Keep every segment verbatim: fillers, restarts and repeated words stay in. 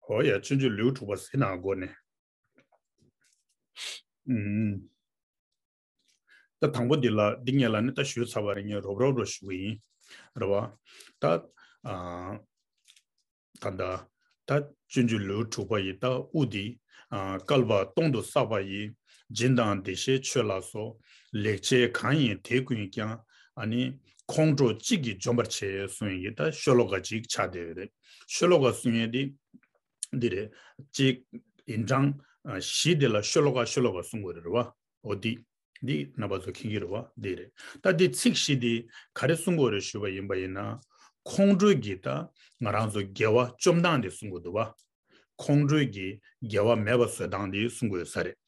ཧོ་ཡ། སྤྱོད་འཇུག་ལེའུ་དྲུག་པ་ཟེར་ན་འགོ་ནས། ཨུམ། ད་དང་པོ་འདི་ལ་འདི་ངས་ལ་ནི་ད་ཞུས་ཚར་བ་རེད། ངས་རོབ་རོབ་རོ་ཞུ་གི་ཡིན། རེད་བ། ད་ཨ། ད་ད་ད་སྤྱོད་འཇུག་ལེའུ་དྲུག་པ་ཡི་ད་དབུ་འདི། ཨ། བསྐལ་པ་སྟོང་དུ་བསགས་པ་ཡི། སྦྱིན་དང་བདེ་གཤེགས་མཆོད་ལ་སོགས། ལེགས་སྤྱད་གང་ཡིན་དེ་ཀུན་ཀྱང་། ཨ་ནི་ཁོང་ཁྲོ་གཅིག་གིས་འཇོམས་པར་བྱེད་གསུངས་ཡི་ད་ཤོ་ལོ་ཀ་གཅིག་ཆགས་བསྡད་ཡོད་རེད། ཤོ་ལོ་ཀ་གསུང་ཡས་འདི། འདི་རེད། གཅིག་ཡིན་གྲངས་བཞི་དེ་ལ་ཤོ་ལོ་ཀ་ཤོ་ལོ་ཀ་གསུང་དགོས་རེད་བ། འོ་འདི། འདི་རྣམ་པ་ཚོ་མཁྱེན་གྱི་རེད་བ། འདི་རེད། ད་འདི་ཚིག་བཞི་འདི་ག་རེ་གསུང་དགོས་རེད་ཞུས་པ་ཡིན་པ་ཡིན་ན། ཁོང་ཁྲོ་གི་ད་ང་རང་ཚོ་དགེ་བ་བཅོམ་སྟངས་འདི་གསུང་དགོས་འདུག་བ། ཁོང་ཁྲོ་གི་དགེ་བ་མེད་པ་བཟོ་སྟངས་འདི་གསུང་དགོས་ས་རེད།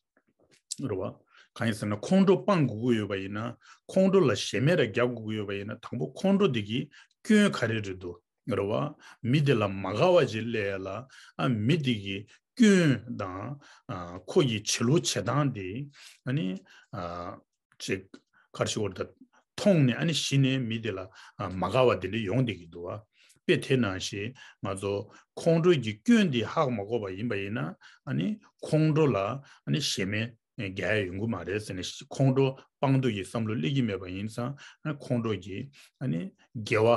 རེད་བ། གང་ཡིན་ཟེར་ན་ཁོང་ཁྲོ་སྤང་དགོས་ཀྱི་ཡོད་པ་ཡིན་ན། ཁོང་ཁྲོ་ལ་ཞེ་མེར་རྒྱག་དགོས་ཀྱི་ཡོད་པ་ཡིན་ན། དང་པོ་ཁོང་ཁྲོ་འདི་གི་སྐྱོན་ག་རེ་རེད་འདུག་རེད་བ། མི་དེ་ལ་མ་དགའ་བ་ཅིག་སླེབས་ཡ་ལ། ཨ། མི་དེ་གི་སྐྱོན་དང་། ཨ། ཁོ་ཡི་བྱེད་ལུགས་བྱེད་སྟངས་དེ། ཨ་ནི། ཨ། ཅིག་ག་རེ་ཞུ་དགོས་རེད། ད་མཐོང་ནས་ཨ་ནི་གཞི་ནས་མི་དེ་ལ་ཨ་མ་དགའ་བ་དེ་འདྲ་ཡོང་བསྡད་ཀྱི་འདུག་བ། དཔེ་དེ་ནང་བཞིན་ང་ཚོ་ཁོང་ཁྲོ་གི་སྐྱོན་དེ་ཧ་མ་གོ་བ་ཡིན་པ་ཡིན་ན། ཨ་ནི་ཁོང་ཁྲོ་ལ་ཨ་ནི་ཞེ་མེར་རྒྱག་ཡ་ཡོང་གི་མ་རེད་ཟེར་ནས། ཁོང་ཁྲོ་སྤང་འདོད་ཀྱི་བསམ་བློ་སླེབས་ཀྱི་མེད་པ་ཡིན་ཙང་། ཨ་ནི་ཁོང་ཁྲོ་གི་ཨ་ནི་དགེ་བ་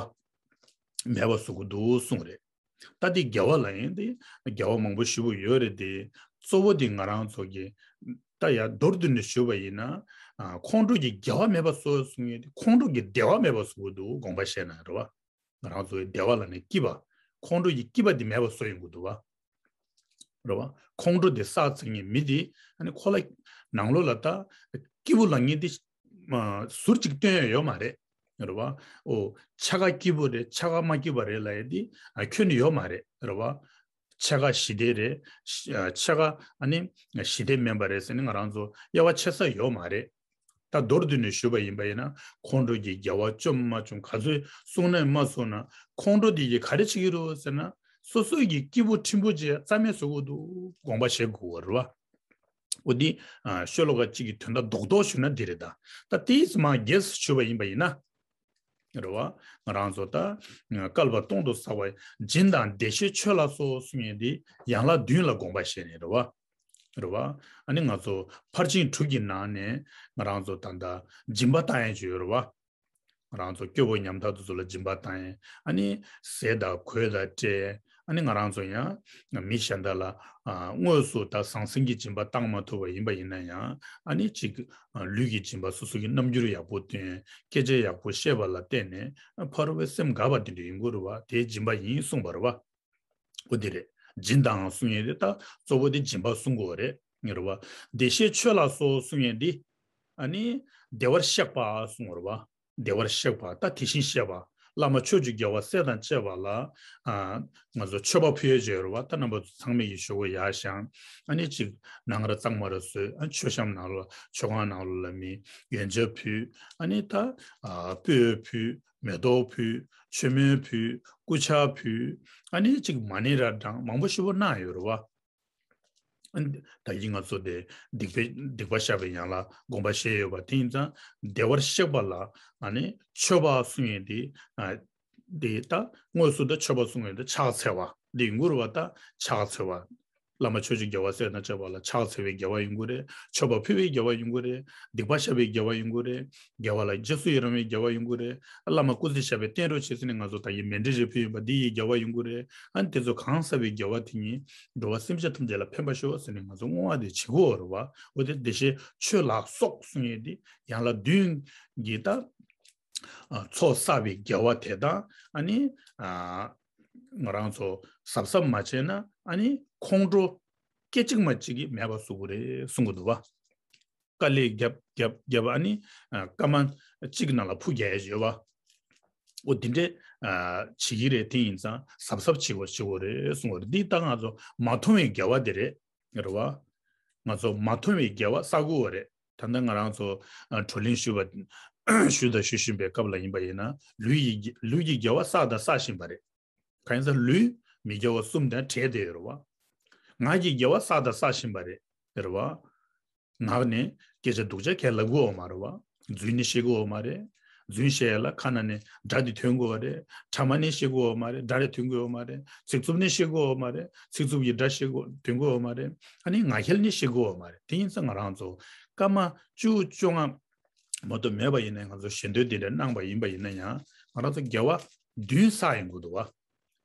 མེད་པ་བཟོ་གི་འདུག་གསུངས་རེད། ད་དེ་དགེ་བ་ལ་ཡིན་ཏེ། དགེ་བ་མང་པོ་ཞེ་པོ་ཡོད་རེད་དེ། གཙོ་བོ་དེ་ང་རང་ཚོ་གི། ད་ཡ་མདོར་བསྡུས་ནས་ཞུས་པ་ཡིན་ན། ཨ། ཁོང་ཁྲོ་གི་དགེ་བ་མེད་པ་བཟོ་གསུང་ཡས་དེ་ཁོང་ཁྲོ་གི་བདེ་བ་མེད་པ་བཟོ་གི་འདུག་དགོངས་པ་བཞེས་ན་རེད་བ། ང་རང་ཚོ་གི་བདེ་བ་ལ་ནི་སྐྱིད་པ། ཁོང་ཁྲོ་གི་སྐྱིད་པ་དེ་མེད་པ་བཟོ་ཡོང་གི་འདུག་བ། རེད་བ། ཁོང་ཁྲོ་དེ་བསགས་ཚར་ནས་མི་དེ་ཨ་ནི་ཁོ་ལ་ནང་ལོགས་ལ་ད་སྐྱིད་པོ་ལབ་མཁན་དེ་མ་ཟུར་གཅིག་སྟོན་ཡ་ཡོད་མ་རེད། རེད་བ། ཨོ། ཕྱེད་ཀ་སྐྱིད་པོ་རེད། ཕྱེད་ཀ་མ་སྐྱིད་པ་རེད་ལབ་ཡ་དེ་ཨ་ཁྱོན་ནས་ཡོད་མ་རེད། རེད་བ། ཕྱེད་ཀ་ཞི་བདེ་རེད། ཕྱེད་ཀ་ཨ་ནི་ཞི་བདེ་མིན་པ་རེད་ཟེར་ནས་ང་རང་ཚོ་དབྱེ་བ་ཕྱེ་ས་ཡོད་མ་རེད། ད་མདོར་བསྡུས་ནས་ཞུས་པ་ཡིན་པ་ཡིན་ན། ཁོང་ཁྲོ་གི་དགེ་བ་བཅོམ་མ་བཅོམ་ག་ཚོད་གསུང་ན་མ་གསུང་ན། ཁོང་ཁྲོ་དེ་གིས་ག་རེ་བྱེད་ཀྱི་རེད་ཟེར་ན། སོ་སོ་གི་སྐྱིད་པོ་ཕྲན་བུ་ཅིག་རྩ་མེད་བཟོ་གི་འདུག་དགོངས་པ་བཞེས་དགོས་པ་རེད་བ། འོ་འདི། ཨ། ཤོ་ལོ་ཀ་གཅིག་གི་དོན་དག་རྡོག་རྡོག་ཞུས་ན་འདི་རེད་ད། ད་དེས་མ་རྒྱས་སུ་ཞུས་པ་ཡིན་པ་ཡིན་ན། རེད་བ། ང་རང་ཚོ་ད་བསྐལ་པ་སྟོང་དུ་བསགས་པ་སྦྱིན་དང་བདེ་གཤེགས་མཆོད་ལ་སོགས་གསུང་ཡས་འདི་ཡན་ལག་བདུན་ལ་དགོངས་པ་བཞེས་ནས་རེད་བ། རེད་བ། ཨ་ནི་ང་ཚོ་ཕར་ཕྱིན་དྲུག་གི་ནང་ནས་ང་རང་ཚོ་ད་ལྟ་སྦྱིན་པ་བཏང་ཡས་ཅིག་ཡོད་རེད་བ། ང་རང་ཚོ་སྐྱོ་བོ་ཉམ་ཐག་དེ་ཚོ་ལ་སྦྱིན་པ་བཏང་ཡས། ཨ་ནི་ཟས་དང་གོས་དང་སྤྲད། ཨ་ནི་ང་རང་ཚོ་ཡང་མི་གཞན་དག་ལ། ཨ། དངོས་སུ་ད་ཟང་ཟིང་གི་སྦྱིན་པ་བཏང་མ་ཐུབ་པ་ཡིན་པ་ཡིན་ན་ཡང་། ཨ་ནི་གཅིག་ཨ། ལུས་ཀྱི་སྦྱིན་པ། སོ་སོ་གི་རྣམ་འགྱུར་ཡག་པོ་སྟོན། སྐད་ཆ་ཡག་པོ་བཤད་པ་ལ་བརྟེན་ནས། ཨ། ཕ་རོལ་པོའི་སེམས་དགའ་བ་དེ་འདྲ་ཡིན་དགོས་རེད་བ། དེའི་སྦྱིན་པ་ཡིན་གསུངས་པ་རེད་བ། འོ་དེ་རེད། སྦྱིན་དང་གསུང་ཡས་དེ་ད་གཙོ་བོ་དེ་སྦྱིན་པ་གསུང་དགོས་རེད། ངེས་རེད་བ། བདེ་གཤེགས་མཆོད་ལ་སོགས་གསུང་ཡས་འདི། ཨ་ནི་བདེ་བར་གཤེགས་པ་གསུང་བ་རེད་བ། བདེ་བར་གཤེགས་པ། ད་དེ་བཞིན་གཤེགས་པ། བླ་མ་ཕྱོགས་བཅུའི་རྒྱལ་བ་སྲས་དང་བཅས་པ་ལ། ཨ། ང་ཚོ་མཆོད་པ་ཕུལ་ཡས་ཅིག་ཡོད་རེད་བ། ད་རྣམ་པ་ཚོ་ཚང་མས་ཀྱིས་ཞུ་གི་ཡག་ཤང་། ཨ་ནི་གཅིག་ནང་ར་གཙང་མ་ར་བཟོས། ཨ། མཆོད་བཤམས་ནང་ལ། མཆོད་ཁང་ནང་ལ་ལ་མི་ཡོན་ཆབ་ཕུལ། ཨ་ནི་ད། ཨ། སྤོས་ཕུལ། མེ་ཏོག་ཕུལ། མཆོད་མེ་ཕུལ། སྐུ་ཕྱག་ཕུལ། ཨ་ནི་གཅིག་མ་ཎི་ར་བགྲངས། མང་པོ་ཞེ་པོ་གནང་ཡོད་རེད་བ། ཨ་ནི་ད་གིན་ང་ཚོ་དེ་སྡིག་པའི་སྡིག་པ་བཤགས་པའི་ཡན་ལག་དགོངས་པ་བཞེས་ཡོད་པ། དེ་ཡིན་ཙང་བདེ་བར་གཤེགས་པ་ལ། ཨ་ནི་མཆོད་པ་གསུང་ཡས་དེ། ཨ། དེ་ད་དངོས་སུ་ད་མཆོད་པ་གསུང་ཡས་དེ་ཕྱག་འཚལ་བ་དེ་ཡིན་དགོས་རེད་བ། ད་ཕྱག་འཚལ་བ། བླ་མ་ཕྱོགས་བཅུའི་རྒྱལ་བ་སྲས་དང་བཅས་པ་ལ་ཕྱག་འཚལ་བའི་དགེ་བ་ཡིན་དགོས་རེད། མཆོད་པ་ཕུལ་བའི་དགེ་བ་ཡིན་དགོས་རེད། སྡིག་པ་བཤགས་པའི་དགེ་བ་ཡིན་དགོས་རེད། དགེ་བ་ལ་རྗེས་སུ་ཡི་རང་བའི་དགེ་བ་ཡིན་དགོས་རེད། བླ་མ་སྐུ་ཚེ་ཞབས་པད་བརྟན་རོགས་བྱེད་ཟེར་ནས་ང་ཚོ་ད་ཡིན་མཎྜལ་ཅིག་ཕུལ་ཡོད་པ། འདི་ཡི་དགེ་བ་ཡིན་དགོས་རེད། ཨ་ནི་དེ་ཚོ་གང་བསགས་པའི་དགེ་བ་དེ་ཉིད་འགྲོ་བ་སེམས་ཅན་ཐམས་ཅད་ལ་ཕན་པར་ཤོག་ཟེར་ནས་ང་ཚོ་བསྔོ་བ་དེ་བྱེད་དགོས་རེད་བ། འོ་དེ་བདེ་གཤེགས་མཆོད་ལ་སོགས་གསུང་ཡས་དེ་ཡན་ལག་བདུན་གྱི་ད། ཨ། ཚོགས་བསགས་པའི་དགེ་བ་དེ་དག་ཨ་ནི། ཨ། ང་རང་ཚོ་གཟབ་གཟབ་མ་བྱས་ན། ཨ་ནི་ཁོང་ཁྲོ་སྐད་ཅིག་མ་གཅིག་གིས་མེད་པ་བཟོ་གི་རེད་གསུང་གི་འདུག་བ། དཀའ་ལས་བརྒྱབ་བརྒྱབ་བརྒྱབ། ཨ་ནི། ཨ། སྐར་མ་གཅིག་ནང་ལ་ཕུ་རྒྱག་ཡས་ཡོད་བ། འོ་དེ་འདྲས། ཨ། བྱེད་ཀྱི་རེད། དེ་ཡིན་ཙང་གཟབ་གཟབ་བྱེད་དགོས་བྱེད་དགོས་རེད་གསུང་གི་རེད། འདི་ད་ང་ཚོ་མ་མཐོང་བའི་དགེ་བ་དེ་རེད། རེད་བ། ང་ཚོ་མ་མཐོང་བའི་དགེ་བ་བསགས་དགོས་པ་རེད། ད་ལྟ་ང་རང་ཚོ་ཨ་བགྲོ་གླེང་ཞུས་པ། ཞུས་དང་ཞུ་བཞིན་པའི་སྐབས་ལ་ཡིན་པ་ཡིན་ན། ལུས་ཀྱི་ལུས་ཀྱི་དགེ་བ་བསགས་དང་བསགས་བཞིན་པ་རེད། གང་ཡིན་ཟེར་ན་ལུས་མི་དགེ་བ་གསུམ་དང་བྲལ་བསྡད་ཡོད་རེད་བ། ངག་གི་དགེ་བ་བསགས་དང་བསགས་བཞིན་པ་རེད། རེད་བ། ངག་ནས་སྐད་ཆ་སྡུག་ཅག་གང་ཡང་ལབ་ཀྱི་ཡོད་མ་རེད་བ། རྫུན་ནི་བཤད་ཀྱི་ཡོད་མ་རེད། རྫུན་བཤད་ཡ་ལ་ཁ་ནང་ནས་སྒྲ་དེ་ཐོན་དགོས་པ་རེད། ཕྲ་མ་ནས་བཤད་དགོས་པ་མ་རེད། སྒྲ་རེ་ཐོན་དགོས་པ་མ་རེད། ཚིག་རྩུབ་ནས་བཤད་དགོས་པ་མ་རེད། ཚིག་རྩུབ་ཀྱི་སྒྲ་བཤད་དགོས་ཐོན་དགོས་པ་མ་རེད། ཨ་ནི་ངག་འཁྱལ་ནས་བཤད་དགོས་པ་མ་རེད། དེ་ཡིན་ཙང་ང་རང་ཚོ་སྐར་མ་བཅུ་བཅོ་ལྔ་མ་གཏོགས་མེད་པ་ཡིན་ན། ང་ཚོ་ཞེ་འདོད་དེ་འདྲ་གནང་པ་ཡིན་པ་ཡིན་ན་ཡང་། ང་རང་ཚོ་དགེ་བ་བདུན་བསགས་ཡོང་གི་འདུག་བ།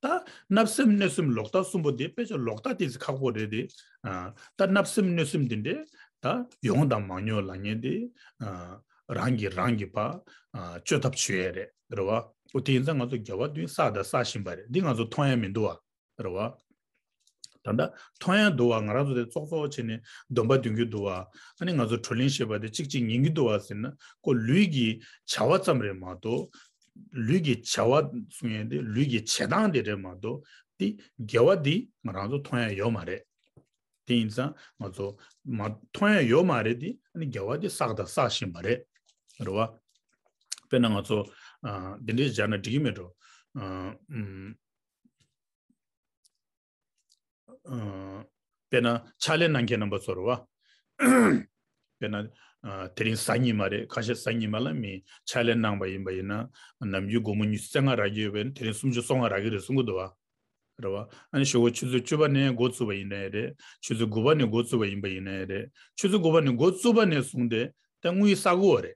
ད་བརྣབ་སེམས་གནོད་སེམས་ལོག་ལྟ་གསུམ་པོ་དེ་དཔེ་ཆ་ལོག་ལྟ་དེ་ཁག་པོ་རེད་དེ། ཨ། ད་བརྣབ་སེམས་གནོད་སེམས་དེ་འདྲས་ད་ཡོང་དང་མ་མྱོང་ལབ་མཁན་དེ། ཨ། རང་གིས་རང་གི་པ། ཨ། བཅོས་ཐབས་བྱེད་ཡས་རེད། རེད་བ། འོ་དེ་ཡིན་ཙང་ང་ཚོ་དགེ་བ་བདུན་བསགས་དང་བསགས་བཞིན་པ་རེད། འདི་ང་ཚོ་མཐོང་ཡ་མི་འདུག་བ། རེད་བ། ད་ལྟ་མཐོང་ཡ་འདུག་བ། ང་རང་ཚོ་དེ་ཙོག་ཙོག་བྱས་ནས་སྡོམ་པ་འདོན་གྱི་འདུག་བ། ཨ་ནི་ང་ཚོ་བགྲོ་གླེང་བྱེད་པ་དེ་གཅིག་གཅིག་ཉན་གྱི་འདུག་བ་ཟེར་ན། ཁོ་ལུས་ཀྱི་བྱ་བ་ཙམ་རེད་མ་གཏོགས། ལུས་ཀྱི་བྱ་བ་གསུང་ཡས་དེ་ལུས་ཀྱི་བྱེད་སྟངས་དེ་རེད་མ་གཏོགས། དེ་དགེ་བ་དེ་ང་རང་ཚོ་མཐོང་ཡ་ཡོད་མ་རེད། དེ་ཡིན་ཙང་ང་ཚོ་མ་མཐོང་ཡ་ཡོད་མ་རེད་དེ། ཨ་ནི་དགེ་བ་དེ་བསགས་དང་བསགས་བཞིན་པ་རེད། རེད་བ། དཔེར་ན་ང་ཚོ། ཨ། འདི་འདྲས་སྦྱར་ན་འགྲིག་གི་མེད་འགྲོ། ཨ། ཨུམ། ཨ། དཔེར་ན་ཕྱག་ལས་གནང་མཁན་རྣམ་པ་ཚོ་རེད་བ། དཔེར་ན། ཨ། དེ་རིང་གཟའ་ཉི་མ་རེད། ཁ་ཤས་གཟའ་ཉི་མ་ལ་མི་ཕྱག་ལས་གནང་པ་ཡིན་པ་ཡིན་ན། ནམ་རྒྱུན་སྒོར་མོ་ཉི་ཤུ་རྩ་ལྔ་རག་གི་ཡོད་པ་ཡིན་ན། དེ་རིང་སུམ་ཅུ་སོ་ལྔ་རག་གི་རེད་གསུང་གི་འདུག་བ། རེད་བ། ཨ་ནི་ཞོགས་པ་ཆུ་ཚོད་བཅུ་པ་ནས་འགོ་བཙུགས་པ་ཡིན་ན་ཡང་རེད། ཆུ་ཚོད་དགུ་པ་ནས་འགོ་བཙུགས་པ་ཡིན་པ་ཡིན་ན་ཡང་རེད། ཆུ་ཚོད་དགུ་པ་ནས་འགོ་བཙུགས་པ་ནས་བཟུང་སྟེ་ད་དངུལ་བསགས་དགོས་པ་རེད།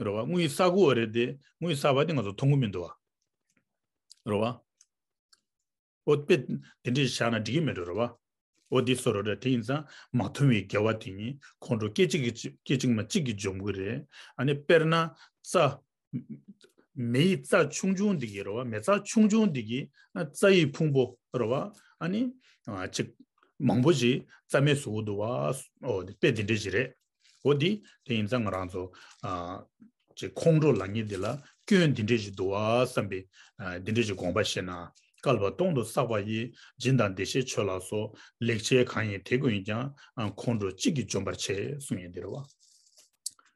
རེད་བ། དངུལ་བསགས་དགོས་པ་རེད་དེ། དངུལ་བསགས་པ་དེ་ང་ཚོ་མཐོང་གི་མི་འདུག་བ། རེད་བ། འོ་དཔེ་དེ་འདྲས་བཞག་ན་འགྲིག་གི་མེད་འགྲོ། རེད་བ། འོ་འདི་བཟོ་འདྲ་རེད། དེ་ཡིན་ཙང་མ་མཐོང་བའི་དགེ་བ་དེ་ཉིད་ཁོང་ཁྲོ་སྐད་ཅིག་གིས་སྐད་ཅིག་མ་གཅིག་གིས་འཇོམས་ཀྱི་རེད། ཨ་ནི་དཔེར་ན་རྩྭ། མེ་ཡི་རྩྭ་ཆུང་ཆུང་འདི་གིས། རེད་བ། མེ་རྩྭ་ཆུང་ཆུང་འདི་གིས་རྩྭ་ཡི་ཕུང་པོ། རེད་བ། ཨ་ནི། ཨ། ཅིག་མང་པོ་ཞིག་རྩྭ་མེད་བཟོ་གི་འདུག་བ། འོ་དཔེ་དེ་འདྲས་ཞིག་རེད། འོ་འདི་དེ་ཡིན་ཙང་ང་རང་ཚོ། ཨ། ཅིག་ཁོང་ཁྲོ་ལབ་མཁན་འདི་ལ་སྐྱོན་འདི་འདྲས་ཞིག་འདུག་བ་བསམ་པའི། ཨ། འདི་འདྲས་ཞིག་དགོངས་པ་བཞེས་ན། བསྐལ་པ་སྟོང་དུ་བསགས་པ་ཡི། སྦྱིན་དང་བདེ་གཤེགས་མཆོད་ལ་སོགས། ལེགས་སྤྱད་གང་ཡིན་དེ་ཀུན་ཀྱང་། ཨ། ཁོང་ཁྲོ་གཅིག་གིས་འཇོམས་པར་བྱེད། གསུང་ཡས་འདི་རེད་བ།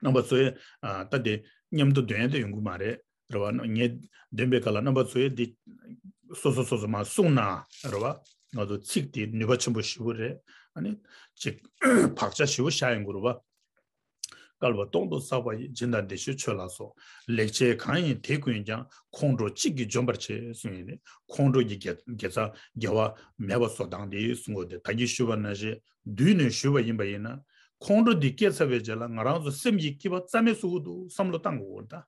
རྣམ་པ་ཚོས། ཨ། ད་དེ་མཉམ་དུ་འདོན་ཡས་དེ་ཡོང་གི་མ་རེད། རེད་བ། ངས་འདོན་པའི་སྐབས་ལ་རྣམ་པ་ཚོས་འདི་སོ་སོ་སོ་སོ་མར་གསུངས་ན། རེད་བ། ང་ཚོ་ཚིག་དེ་ནུས་པ་ཆེན་པོ་ཞེ་པོ་རེད། ཨ་ནི་ཅིག་བག་ཆགས་ཞེ་པོ་བཞག་ཡོང་གི་རེད་བ། བསྐལ་པ་སྟོང་དུ་བསགས་པ་ཡི། སྦྱིན་དང་བདེ་གཤེགས་མཆོད་ལ་སོགས། ལེགས་སྤྱད་གང་ཡིན་དེ་ཀུན་ཀྱང་། ཁོང་ཁྲོ་གཅིག་གིས་འཇོམས་པར་བྱེད། གསུངས་ཡོད་དེ། ཁོང་ཁྲོ་གི་དགེ་དགེ་རྩ་དགེ་བ་མེད་པ་བཟོ་སྟངས་དེ་གསུང་གི་ཡོད་དེ། ད་གིན་ཞུས་པ་ནང་བཞིན་བསྡུས་ནས་ཞུས་པ་ཡིན་པ་ཡིན་ན། ཁོང་ཁྲོ་འདི་སྐྱེས་ཚར་བའི་རྗེས་ལ་ང་རང་ཚོ་སེམས་ཀྱི་སྐྱིད་པ་རྩ་མེད་བཟོ་གི་འདུག་བསམ་བློ་བཏང་དགོས་ད།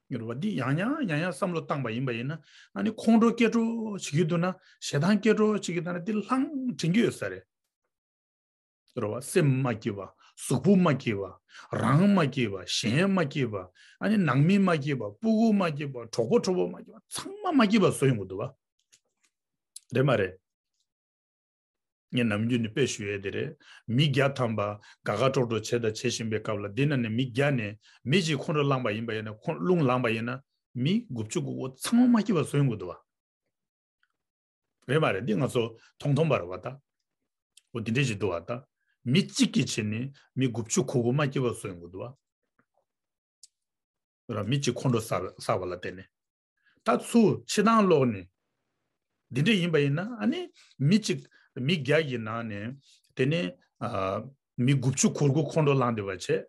ངེས་པ་འདི་ཡང་ཡང་ཡང་ཡང་བསམ་བློ་བཏང་པ་ཡིན་པ་ཡིན་ན། ཨ་ནི་ཁོང་ཁྲོ་སྐྱེ་འགྲོ་བྱེད་ཀྱི་འདུག་ན། ཞེ་སྡང་སྐྱེ་འགྲོ་བྱེད་ཀྱི་འདུག་ན། འདི་ལྷང་དྲན་གྱི་ཡོད་ས་རེད། རེད་བ། སེམས་མ་སྐྱིད་པ། གཟུགས་པོ་མ་སྐྱིད་པ། རང་མ་སྐྱིད་པ། གཞན་མ་སྐྱིད་པ། ཨ་ནི་ནང་མི་མ་སྐྱིད་པ། སྤུ་གུ་མ་སྐྱིད་པ། གྲོགས་པོ་གྲོགས་པོ་མ་སྐྱིད་པ། ཚང་མ་མ་སྐྱིད་པ་བཟོ་ཡོང་གི་འདུག་བ། རེད་མ་རེད། ངས་ནམ་རྒྱུན་ནས་དཔེ་ཞུ་ཡས་དེ་རེད། མི་བརྒྱ་ཐམ་པ་དགའ་དགའ་སྤྲོ་སྤྲོ་བྱས་དང་བྱེད་བཞིན་པའི་སྐབས་ལ། འདི་ནང་ནས་མི་བརྒྱ་ནས་མི་གཅིག་ཁོང་ཁྲོ་ལངས་པ་ཡིན་པ་ཡིན་ན། ཁོང་རླུང་ལངས་པ་ཡིན་ན། མི་དགུ་བཅུ་གོ་དགུ་ཚང་མ་མ་སྐྱིད་པ་བཟོ་ཡོང་གི་འདུག་བ། རེད་མ་རེད། འདི་ང་ཚོ་མཐོང་མཐོང་པ་རེད་བ་ད། འོ་འདི་འདྲས་ཞིག་འདུག་བ་ད། མི་གཅིག་གིས་བྱས་ནས་མི་དགུ་བཅུ་གོ་དགུ་མ་སྐྱིད་པ་བཟོ་ཡོང་གི་འདུག་བ། ར། མི་གཅིག་ཁོང་ཁྲོ་ཟ་ཟ་བ་ལ་བརྟེན་ནས། ད་ཚུར་ཕྱི་ནང་ལོག་ནས་འདི་འདྲས་ཡིན་པ་ཡིན་ན། ཨ་ནི་མི་གཅིག་མི་བརྒྱ་གི་ནང་ནས་དེ་ནས། ཨ། མི་དགུ་བཅུ་གོ་དགུ་ཁོང་ཁྲོ་ལངས་བསྡད་པ་བྱས།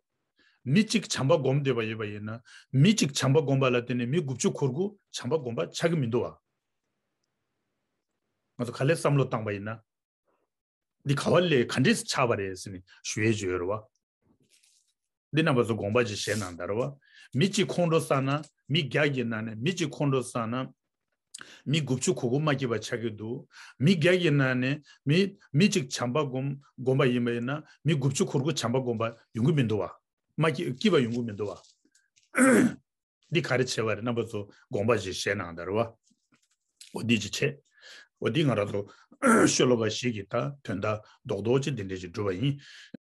མི་གཅིག་བྱམས་པ་སྒོམ་བསྡད་པ་ཡིན་པ་ཡིན་ན། མི་གཅིག་བྱམས་པ་སྒོམ་པ་ལ་བརྟེན་ནས་མི་དགུ་བཅུ་གོ་དགུ་བྱམས་པ་སྒོམ་པ་ཆགས་ཀྱི་མི་འདུག་བ། ང་ཚོ་ག་ལེར་བསམ་བློ་བཏང་པ་ཡིན་ན། འདི་ག་བ་ལས་ག་འདྲས་ཆགས་པ་རེད་ཟེར་ནས་ཞུ་ཡས་ཅིག་ཡོད་རེད་བ། འདི་རྣམ་པ་ཚོ་དགོངས་པ་ཅིག་བཞེས་གནང་དང་། རེད་བ། མི་གཅིག་ཁོང་ཁྲོ་ཟ་ན། མི་བརྒྱ་གི་ནང་ནས་མི་གཅིག་ཁོང་ཁྲོ་ཟ་ན། མི་དགུ་བཅུ་གོ་དགུ་མ་སྐྱིད་པ་ཆགས་ཀྱི་འདུག་མི་བརྒྱ་གི་ནང་ནས་མི་མི་གཅིག་བྱམས་པ་སྒོམ་སྒོམ་པ་ཡིན་པ་ཡིན་ན། མི་དགུ་བཅུ་གོ་དགུ་བྱམས་པ་སྒོམ་པ་ཡོང་གི་མི་འདུག་བ། མ་སྐྱིད་སྐྱིད་པ་ཡོང་གི་མི་འདུག་བ། འདི་ག་རེ་བྱས་པ་རེད། རྣམ་པ་ཚོ་དགོངས་པ་ཅིག་བཞེས་གནང་དང་། རེད་བ། འོ་འདི་ཅིག་བྱས། འོ་འདི་ང་རང་ཚོ་ཤོ་ལོ་ཀ་བཞི་གི་ད་དོན་དག་རྡོག་རྡོག་ཅིག་འདི་འདྲས་ཅིག་བསྒྲུབས་པ་ཡིན།